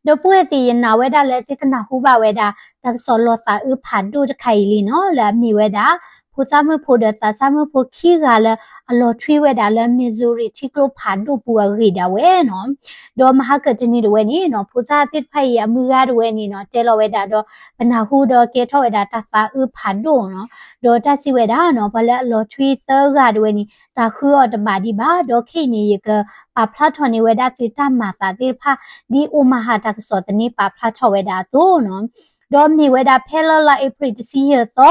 ဒီပုၢ်ဝဲၢ်သ့ၣ် ယနာ်ဝဲဒၣ်လၢသုကနၢ်ဟူဘၣ်ဝဲဒၣ် တၢ်ကစီၣ်လီၤသးအုးဖးဒိၣ်တခါအံၤလံနီၤ, လၢအမ့ၢ်ဝဲဒၣ် ဖိသၣ်မုၣ်ဖိဒီးသးစၢ်မုၣ်ဖိခံဂၤလၢ အလီၤထွံဝဲဒၣ်လၢ Missouri ထံကျိဖးဒိၣ်ပူၤအဂ့ၢ်ဒၣ်ဝဲနီၤ. ဒီးမဟါကတနံၤတဝဲန့ၣ်နီၤ ဖိသၣ်သ့ၣ်တဖၣ်အံၤအမုၢ်ဂၤတဝဲန့ၣ်နီၤ တဲလီၤဝဲဒၣ်ဒီး ပနၢ်ဟူဒီးကဲထီၣ်ဝဲဒၣ်တၢ်သးအုးဖးဒိၣ်နီၤ. ဒီးတၢ်စံးဝဲဒၣ်နီၤ ပှၤလၢအလီၤထွံသၢဂၤတဝဲန့ၣ် တၢ်ဃုအီၤတဘၣ်ဒံးဘၣ်, ဒီးခဲအံၤန့ၣ် ယကပာ်ဖျါထီၣ်န့ၢ်ဝဲဒၣ်သုတၢ်မၤသးသ့ၣ်တဖၣ် ဒ်အိၣ်မၤဟးတၢ်ကစီၣ်သန့ပာ်ဖျါထီၣ်ဝဲဒၣ်အသိးနီၤ. ဒီးမ့ၢ်ဝဲဒၣ်ဖဲလၢလါအ့ဖြ့ၣ်တဆံယဲၢ်သီ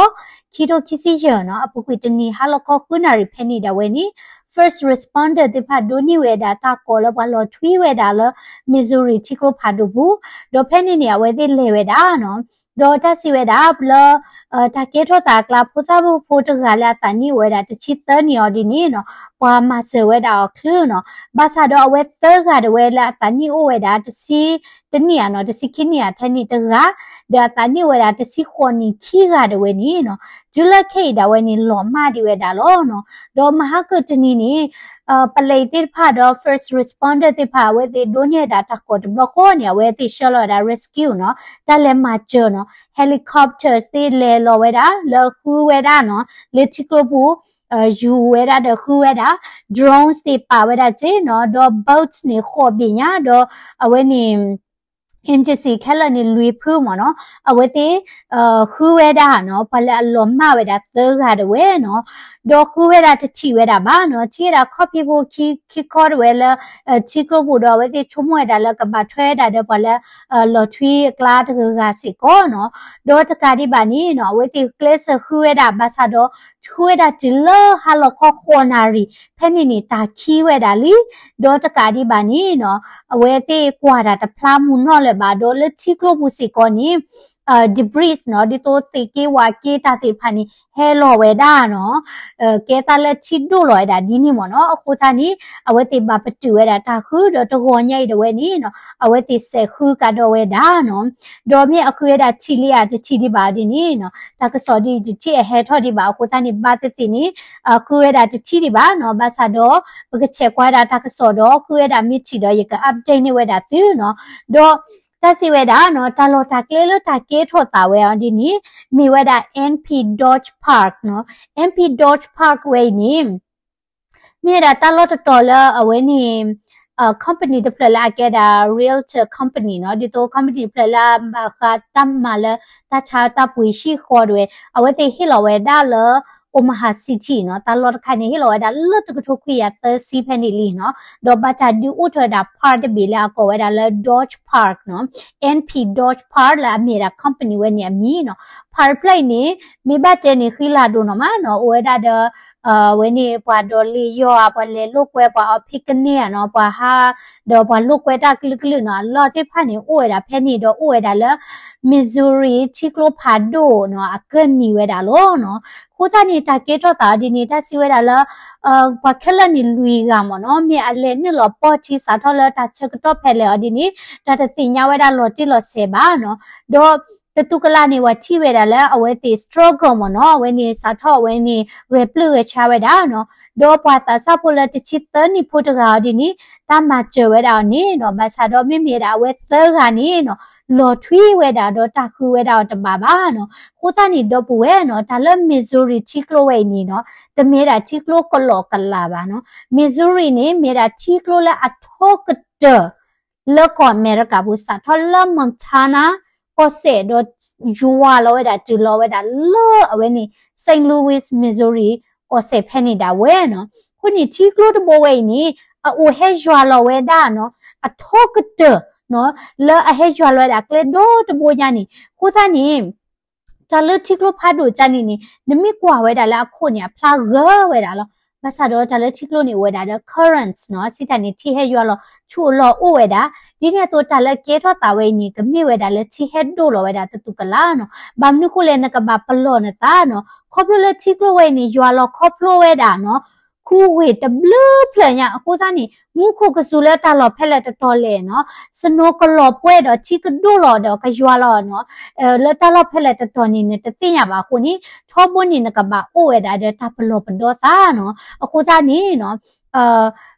ခံထိခံဆံယဲၢ်နီၤ အပူၤကွံာ်တနံၤဟါလီၤခီဃုနၣ်ရံၣ်ဖဲန့ၣ်ဒၣ်ဝဲန့ၣ် first responder သ့ၣ်တဖၣ်ဒိးန့ၢ်ဝဲဒၣ်တၢ်ကိးလၢပှၤလီၤထွံဝဲဒၣ်လၢ Missouri ထံကျိဖးဒိၣ်ပူၤ, ဒီးဖဲန့ၣ်န့ၣ် အဝဲသ့ၣ်လဲၤဝဲဒၣ်နီၤ. ဒီးတၢ်စံးဝဲဒၣ်လၢ တၢ်ကဲထီၣ်သးအကျါ ဖိသၣ်ဖိတဂၤလၢအသးနံၣ်အိၣ်ဝဲဒၣ်တဆံသၢနံၣ်အီၤဒ်န့ၣ်နီၤ ပှၤမၤစၢၤဝဲဒၣ်အီၤချုနီၤ. ဘၣ်ဆၣ်ဒီးအဝဲသၢဂၤတဝဲလၢအသးနံၣ်အိၣ်ဝဲဒၣ်တဆံ တနံၣ်ဧါနီၤ တဆံခံနံၣ်ဧါထဲန့ၣ်တဂၤ, ဒီးအသးနံၣ်အိၣ်ဝဲဒၣ်တဆံဃိးနံၣ်ခံဂၤတဝဲန့ၣ်နီၤ တုၤလၢခဲအံၤဒၣ်ဝဲန့ၣ် လီၤမၢ်ဒံးဝဲဒၣ်လီၤနီၤ. ဒီးမဟါကတနံၤန့ၣ် ပလံးသ့ၣ်တဖၣ်ဒီး first responder သ့ၣ်တဖၣ် အဝဲသ့ၣ်ဒိးန့ၢ်ဝဲဒၣ်တၢ်ကိးတဘျီဃီန့ၣ် အဝဲသ့ၣ်ဆှၢလီၤဝဲဒၣ် rescue နီၤ တၢ်လဲၤမၤစၢၤနီၤ helicopters သ့ၣ်လဲၤလီၤဝဲဒၣ် လၢဃုဝဲဒၣ်နီၤ လၢထံကျိပူၤ ယူၤဝဲဒၣ်ဒီးဃုဝဲဒၣ် drones သ့ၣ်ပာ်ဝဲဒၣ်စ့ၢ်နီၤ ဒီး boats န့ၣ်ဃိးဘ့ၣ်ညါ ဒီးအဝဲန့ၣ် agency ခဲလၢာ်န့ၣ်လွံၢ်ဖုမ့ၢ်နီၤ အဝဲသ့ၣ် ဃုဝဲဒၣ်နီၤ ပှၤလၢအလီၤမၢ်ဝဲဒၣ်သၢဂၤတဝဲနီၤ ဒီးဃုဝဲဒၣ်တထံၣ်ဝဲဒၣ်ဘၣ်နီၤ ထံၣ်ဝဲဒၣ်ခီၣ်ဖံးဖိခံခီတဝဲလၢ ထံကျိပူၤဒီး အဝဲသ့ၣ်ဆိကမိၣ်ဝဲဒၣ်လၢကဘၣ်ထွဲဝဲဒၣ်ဒီးပှၤလၢ လီၤထွံအကျါတဂၤဂၤစ့ၢ်ကီးနီၤ ဒီးတကးဒံးဘၣ်န့ၣ်နီၤ အဝဲသ့ၣ်ကျဲးစၢးဃုဝဲဒၣ်ဘၣ်ဆၣ်ဒီး ဃုဝဲဒၣ်တုၤလၢဟါလီၤခီဃိးနၣ်ရံၣ် ဖဲန့ၣ်န့ၣ် တၢ်ခံဝဲဒၣ်လံ ဒီးတကးဒံးဘၣ်န့ၣ်နီၤ အဝဲသ့ၣ်ကွၢ်တၢ်တဖျါမုၢ်နီၢ်လၢၤဘၣ် ဒီးလၢထံကျိပူၤစ့ၢ်ကီးန့ၣ် debris နီၤ ဒ်သိးသ့ၣ်က့ဝးက့တၢ်သ့ၣ်တဖၣ်န့ၣ် ဟဲလီၤဝဲဒၣ်နီၤ ကဲသးလၢထံဒိၣ်လီၤဝဲဒၣ်ဒ်န့ၣ်မ့ၢ်နီၤ အဃိသတးန့ၣ် အဝဲသ့ၣ်ဘၣ်ပတုာ်ဝဲဒၣ်တၢ်ဃု ဒီးတဂီၤညါအံၤတဝဲန့ၣ်နီၤ အဝဲသ့ၣ်စဲးဃုကဒီးဝဲဒၣ်နီၤ ဒီးမ့ၢ်အဃုဝဲဒၣ်ထံၣ်လံဧါတထံၣ်ဒံးဘၣ်ဒ်န့ၣ်နီၤ တၢ်ကစီၣ်ဒ်တထံၣ်အဟဲထီၣ်ဒံးဘၣ်အဃိသတးန့ၣ် ဘၣ်သ့ၣ်သ့ၣ်န့ၣ် ဃုဝဲဒၣ်တထံၣ်ဒံးဘၣ်နီၤ ဘၣ်ဆၣ်ဒီး ပကဆဲးကွၢ်ဝဲဒၣ်တၢ်ကစီၣ်ဒီး ဃုဝဲဒၣ်မ့ၢ်ထံၣ်ဒီး ယက update န့ၢ်ဝဲဒၣ်သုနီၤ ဒီး တၢ်စံးဝဲဒၣ်နီၤ တၢ်လီၢ်တၢ်ကျဲလၢတၢ်ကဲထီၣ်သးဝဲအီၤဒ်န့ၣ် မ့ၢ်ဝဲဒၣ် N P Dodge Park နီၤ N P Dodge Park ဝဲအံၤန့ၣ် မ့ၢ်ဝဲဒၣ်တၢ်လီၢ်တတီၤလၢအဝဲန့ၣ် company တဖျၢၣ်လၢအကဲဒၣ် realtor company နီၤ ဒ်သိး company တဖျၢၣ်လၢအဘၣ်ဃးတၢ်မၤလၢတၢ်ဆါတၢ်ပှ့ၤဟံၣ်ဃီတဝဲ အဝဲသ့ၣ်ဟ့ၣ်လီၤဝဲဒၣ်လၢ Omaha City နီၤ တၢ်လီၢ်တခါန့ၣ် ဟ့ၣ်လီၤဝဲဒၣ်လၢတကထိခွံကယၤသၢဆံဖဲန့ၣ်လံနီၤ ဒီးဘၣ်တၢ်ဒုးအိၣ်ထီၣ်ဝဲဒၣ် park တဘ့ၣ်လၢအကိးဝဲဒၣ်လၢ Dodge Park နီၤ N P Dodge Park လၢအမ့ၢ်ဒၣ် company ဝဲန့ၣ်အမံၤနီၤ park ဖျၢၣ်အံၤန့ၣ် မ့ၢ်ဘၣ်တဲန့ၣ် ဃံလၤဒိၣ်နီၤမးနီၤ အိၣ်ဝဲဒၣ်ဒီး ဝဲန့ၣ် ပှၤဒိးလ့ၣ်ယီၢ်ဧါ ပှၤလဲၤလိာ်ကွဲ ပှၤအီၣ် picnic ဧါနီၤ ပှၤဟး ဒီးပှၤလိာ်ကွဲတၢ်ကလုာ်ကလုာ်နီၤ အလီၢ်သ့ၣ်တဖၣ်န့ၣ် အိၣ်ဝဲဒၣ်ဖဲန့ၣ်ဒီးအိၣ်ဝဲဒၣ်လၢ Missouri ထံကျိဖးဒိၣ်နီၤ အကၢၢ်နံၤဝဲဒၣ်လီၤနီၤ အဃိသတးန့ၣ် တၢ်ကဲထီၣ်သးအီၤဒ်န့ၣ် တၢ်စံးဝဲဒၣ်လၢ ပှၤခဲလၢာ်န့ၣ်လွံၢ်ဂၤမ့ၢ်နီၤ မ့ၢ်အလဲၤနုာ်လီၤပီၢ်ထံစးထီၣ်လၢတၢ်ဆၢကတီၢ်ဖဲလဲၣ်အီၤဒ်န့ၣ် တၢ်တသ့ၣ်ညါဝဲဒၣ်လီၤတံၢ်လီၤဆဲးဘၣ်နီၤ ဒီး တတူၢ်ကလာ်န့ၣ် ပှၤထံၣ်ဝဲဒၣ်လၢအဝဲသ့ၣ် struggle မ့ၢ်နီၤ အဝဲန့ၣ်စးထီၣ်အဝဲန့ၣ် ဂဲၤပျုၢ်ဂဲၤဆှးဝဲဒၣ်နီၤ ဒီးပှၤသးစၢ်ဖိလၢတဆံသၢနံၣ်ဖိတဂၤအီၤဒ်န့ၣ် တၢ်မၤစၢၤဝဲဒၣ်အီၤန့ၣ်နီၤ ဘၣ်ဆၣ်ဒီးမ့မ့ၢ်ဒၣ်အဝဲသၢဂၤန့ၣ်နီၤ လီၤထွံဝဲဒၣ်ဒီးတၢ်ဃုဝဲဒၣ်အီၤတဘၣ်ဘၣ်နီၤ အဃိသတးန့ၣ် ဒီပုၢ်ဝဲၢ်နီၤ တၢ်လၢ Missouri ထံကျိဝဲအံၤန့ၣ်နီၤ တမ့ၢ်ဒၣ်ထံကျိကလီကလာဘၣ်နီၤ Missouri န့ၣ် မ့ၢ်ဒၣ်ထံကျိလၢအထီကတၢၢ် လၢကီၢ်အမဲရကၤပူၤ စးထီၣ်လၢ Montana ကီၢ်စဲၣ်ဒီး ယွၤလီၤဝဲဒၣ်တုၤလီၤဝဲဒၣ်လၢအဝဲန့ၣ် Saint Louis Missouri ကီၢ်စဲၣ်ဖဲန့ၣ်ဒၣ်ဝဲနီၤ အဃိန့ၣ်ထံကျိတဘိဝဲအံၤန့ၣ် အအိၣ်ဟဲယွၤလီၤဝဲဒၣ်နီၤ အထီကတၢၢ်နီၤ လၢအဟဲယွၤလီၤဝဲဒၣ်ကျဲဒီတဘိညါန့ၣ် အဃိသတးန့ၣ် တၢ်လၢထံကျိဖးဒိၣ်ကၢ်န့ၣ်န့ၣ် နမ့ၢ်ကွၢ်ဝဲဒၣ်လၢအခိၣ်န့ၣ် အဖျါဂၢၤဝဲဒၣ်လီၤ. ဘၣ်ဆၣ်ဒီးတၢ်လၢထံကျိန့ၣ်အိၣ်ဝဲဒၣ်ဒီး currents နီၤ စံးတၢ်န့ၣ် ထံဟဲယွၤလီၤဆူအလီၢ်အိၣ်ဝဲဒၣ်. ဒ်န့ၣ်အသိးတၢ်လၢကဲထီၣ်သးဝဲအံၤန့ၣ် ကမ့ၢ်ဝဲဒၣ်လၢထံဟဲဒိၣ်လီၤဝဲဒၣ်တတူၢ်ကလာ်နီၤ. ဘၣ်မနုၤဃိလဲၣ် နကဘၣ်ပလီၢ်နသးနီၤ. ခီဖျိလၢထံကျိဝဲအံၤန့ၣ် ယွၤလီၤခီဖျိဝဲဒၣ်နီၤ ခူဝ့ၢ်တဘျုးဖျၢၣ်ညါအဃိသတးန့ၣ် မူခိၣ်ကစူၤလၢတၢ်လီၢ်ဖဲလဲၣ်တတီၤလဲၣ်နီၤ snow ကလီၤပှဲၤဒီးထံကဒိၣ်လီၤဒီးကယွၤလီၤနီၤ လၢတၢ်လီၢ်ဖဲလဲၣ်တတီၤန့ၣ် နတသ့ၣ်ညါဘၣ်အဃိန့ၣ် ထီဘိန့ၣ်နကဘၣ်အိၣ်ဝဲဒၣ်ဒီးတၢ်ပလီၢ်ပဒီသးနီၤ. အဃိသတးန့ၣ်နီၤ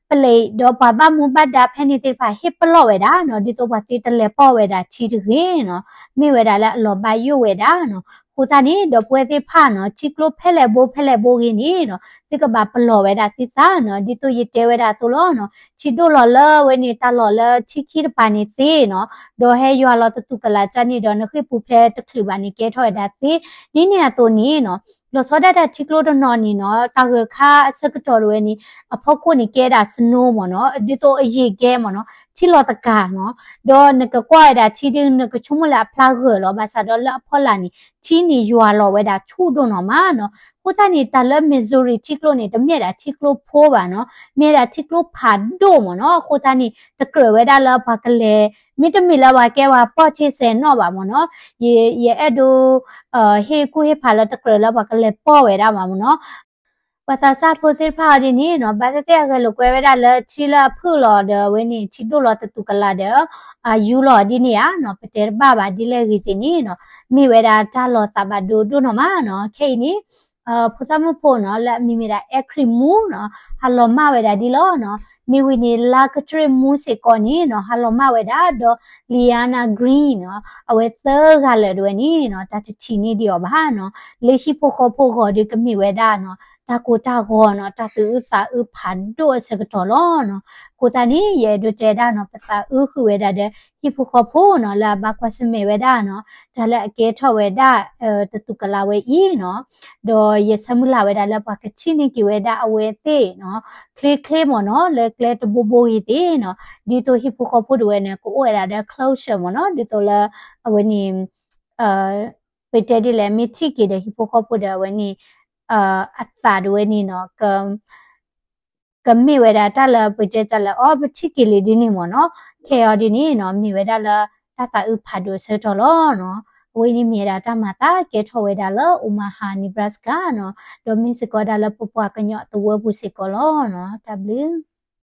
ပလံးဒီးပှၤဘၣ်မူဘၣ်ဒါဖဲန့ၣ်သ့ၣ်တဖၣ်ဟ့ၣ်ပလီၢ်ဝဲဒၣ်နီၤ, ဒ်သိးပှၤသ့တလဲၤပီၢ်ဝဲဒၣ်ထံတဂ့ၤနီၤ, မ့ၢ်ဝဲဒၣ်လၢအလီၤဘၣ်ယိၣ်ဝဲဒၣ်နီၤ. အဃိသတးန့ၣ် ဒီပုၢ်ဝဲၢ်သ့ၣ်တဖၣ်နီၤ, ထံကျိဖဲလဲၣ်ဘိဖဲလဲၣ်ဘိဂ့ၤန့ၣ်နီၤ, သုကဘၣ်ပလီၢ်ဝဲဒၣ်သုသးနီၤ, ဒ်သိးယတဲဝဲဒၣ်အသိးလီၤနီၤ, ထံဒိၣ်လီၤလၢဝဲန့ၣ် တၢ်လီၢ်လၢထံခံတပၤန့ၣ်သ့နီၤ, ဒီးဟဲယွၤလီၤတတူၢ်ကလာ်ကၢ်န့ၣ်ဒီး နဃ့ၢ်ပူၤဖျဲးတချုးဘၣ်န့ၣ် ကဲထီၣ်ဝဲဒၣ်သ့, ဒ်န့ၣ်အသိးန့ၣ်နီၤ လီၤဆီဒၣ်တၢ်ထံကျိတနီၤန့ၣ်နီၤ, တၢ်ဂၢၤခါအဆၢကတီၢ်တဝဲန့ၣ် အဖီခိၣ်န့ၣ်ကဲဒၣ် snow မ့ၢ်နီၤ, ဒ်သိးအယံာ်ကဲမ့ၢ်နီၤ, ထံလီၤသကၤနီၤ, ဒီးနကကွၢ်ဝဲဒၣ်ထံဒု နကဆိကမိၣ်လၢအဖျါဂၢၢ်လီၤ, ဘၣ်ဆၣ်ဒီးလၢအဖီလာ်န့ၣ် ထံန့ၣ်ယွၤလီၤဝဲဒၣ်ဆူၣ်ဒိၣ်နီၢ်မးနီၤ. အဃိသတးန့ၣ် တၢ်လၢ Missouri ထံကျိန့ၣ် တမ့ၢ်ဒၣ်ထံကျိဖိဘၣ်နီၤ, မ့ၢ်ဒၣ်ထံကျိဖးဒိၣ်မ့ၢ်နီၤ. အဃိသတးန့ၣ် တကြၢးဝဲဒၣ်လၢပှၤကလဲၤ မ့တမ့ၢ်လၢပှၤကဲပှၤပီၢ်ထံစဲးနီၣ်ဘၣ်မ့ၢ်နီၤ, ယ ယအဲၣ်ဒိး ဟ့ၣ်ကူၣ်ဟ့ၣ်ဖးလၢတကြၢးလၢပှၤကလဲၤပီၢ်ဝဲဒၣ်ဘၣ်မ့ၢ်နီၤ. ပှၤသးစၢ်ဖိသ့ၣ်တဖၣ်အီၤဒ်န့ၣ်နီၤ, ဘၣ်သ့ၣ်သ့ၣ်အဂဲၤလိာ်ကွဲဝဲဒၣ်လၢထံလၢအဖုၣ်လီၤဒီး အဝဲန့ၣ်ထံဒိၣ်လီၤတတူၢ်ကလာ်ဒီး အယူလီၤဒ်န့ၣ်ဧါနီၤ, ပတဲတဘၣ်ဘၣ်ဒ်လဲၣ်ဂ့ၤသ့ၣ်န့ၣ်နီၤ, မ့ၢ်ဝဲဒၣ်တၢ်လီၤသးဘၣ်ဒိဒိၣ်နီၢ်မးနီၤ. ခဲအံၤန့ၣ် ဖိသၣ်မုၣ်ဖိနီၤ လၢအမံၤမ့ၢ်ဒၣ် Acri မူနီၤ, ဟးလီၤမၢ်ဝဲဒၣ်ဒ်လီၤနီၤ. မ့ၢ်ဝံၤန့ၣ် လါကတြ့ၣ်မူစ့ၢ်ကီးန့ၣ်နီၤ ဟးလီၤမၢ်ဝဲဒၣ်ဒီး Liana Green နီၤ, အဝဲသၢဂၤလၢာ်တဝဲန့ၣ်နီၤ တၢ်တထံၣ်န့ၢ်ဒံးအီၤဘၣ်နီၤ. လၢဟံၣ်ဖိဃီဖိဂီၤဒီးကမ့ၢ်ဝဲဒၣ်နီၤ တၢ်ကိၢ်တၢ်ဂီၤနီၤ တၢ်သူၣ်အုးသးအုးဖးဒိၣ်အဆၢကတီၢ်လီၤနီၤ. အဃိသတးန့ၣ် ယအဲၣ်ဒိးတဲဒၣ်နီၤ ပသးအုးဃုာ်ဝဲဒၣ်ဒီး ဟံၣ်ဖိဃီဖိနီၤ လၢအဘၣ်ကွၢ်ဆၢၣ်မဲာ်ဝဲဒၣ်နီၤ တၢ်လၢအကဲထီၣ်ဝဲဒၣ် တတူၢ်ကလာ်ဝဲအံၤနီၤ, ဒီးယဆၢမုၢ်လၢ်ဝဲဒၣ်လၢပှၤကထံၣ်န့ၢ်က့ၤဝဲဒၣ်အဝဲသ့ၣ်နီၤ ချ့ချ့မ့ၢ်နီၤ လၢကျဲတဘိဘိဂ့ၤသ့ၣ်နီၤ, ဒ်သိးဟံၣ်ဖိဃီဖိတဝဲန့ၣ် ကအိၣ်ဝဲဒၣ်ဒီး closure မ့ၢ်နီၤ, ဒ်သိးလၢ အဝဲန့ၣ် ပတဲဒ်လဲၣ် မ့ၢ်ထံၣ်က့ၤဒီးဟံၣ်ဖိဃီဖိဒီးအဝဲန့ၣ် အသးတဝဲန့ၣ်နီၤ ကမ့ၢ်ဝဲဒၣ်တၢ်လၢပတဲတၢ်လၢ အီ ပထံၣ်က့ၤလံဒ်န့ၣ်မ့ၢ်နီၤ, ခဲအံၤဒ်န့ၣ်နီၤ မ့ၢ်ဝဲဒၣ်လၢတၢ်သးအုးဖးဒိၣ်အဆၢကတီၢ်လီၤနီၤ. အဝဲအံၤန့ၣ်မ့ၢ်ဝဲဒၣ်တၢ်မၤသးကဲထီၣ်ဝဲဒၣ်လၢ Omaha Nebraska နီၤ, ဒီးမ့ၢ်စ့ၢ်ကီးဒၣ်လၢပပှၤကညီအသဝီပူၤစ့ၢ်ကီးလီၤနီၤ. တၢ်ဘျုး